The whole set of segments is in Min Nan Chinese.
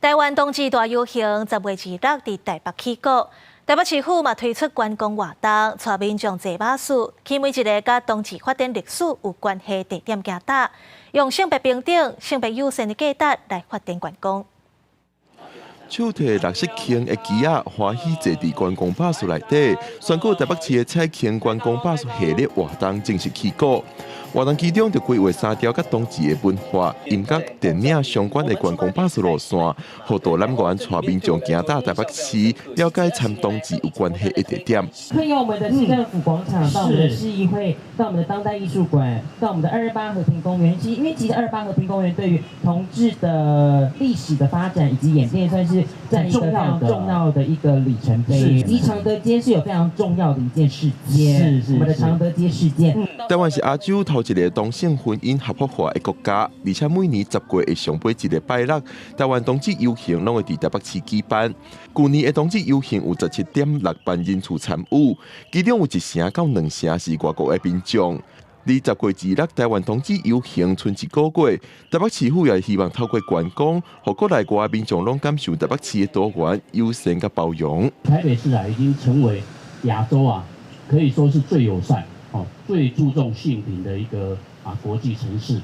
台灣同志大遊行10月26佇台北起鼓，台北市府嘛推出觀光活動，帶民眾坐巴士去每一个佮同志發展歷史有關係地點行踏，用性別平等、性別友善的價值來發展觀光。手提綠色圈的旗仔，歡喜坐佇觀光巴士內底，宣告台北市的彩圈觀光巴士系列活動正式起鼓。活動其中就規劃三條佮同志的文化、音樂、電影相關的觀光巴士路線，予導覽員帶民眾行踏台北市，了解參同志有關係的地點。可以由我們的市政府廣場到我們的市議會，到我們的當代藝術館，到我們的228和平公園。其實，因為其實二二八和平公園對於同志的歷史的發展以及演變，算是佔一個非常重要的一個里程碑。以及常德街是有非常重要的一件事件，我們的常德街事件。台灣是亞洲頭一个同性婚姻合法化的國家，而且每年10月的上尾一个拜六，台灣同志遊行攏會佇台北市舉辦。舊年的同志遊行有17.6萬人次參與，其中有1成到2成是外國的民眾。而10月26台灣同志遊行賰一個月，台北市府也希望透過觀光，予國內外民眾攏感受台北市的多元、友善佮包容。台北市啊，已經成為亞洲啊，可以說是最友善、哦最注重性平的一個國際城市。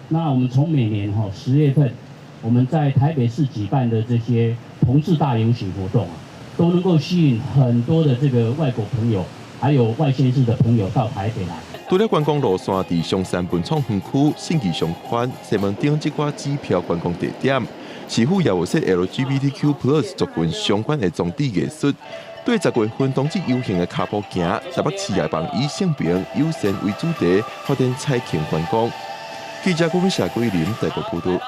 那我們從每年10月份，我們在台北市舉辦的這些同志大遊行活動啊，都能夠吸引很多的這個外國朋友，還有外縣市的朋友到台北來。除了觀光路線，佇松山文創園區、信義商圈、西門町這寡指標觀光地點，市府也有設 LGBTQ+ 族群相關的裝置藝術。對10月份同志遊行的跤步行，台北市也望以性平友善為主題，發展彩圈觀光。記者郭文霞、桂林台北報導。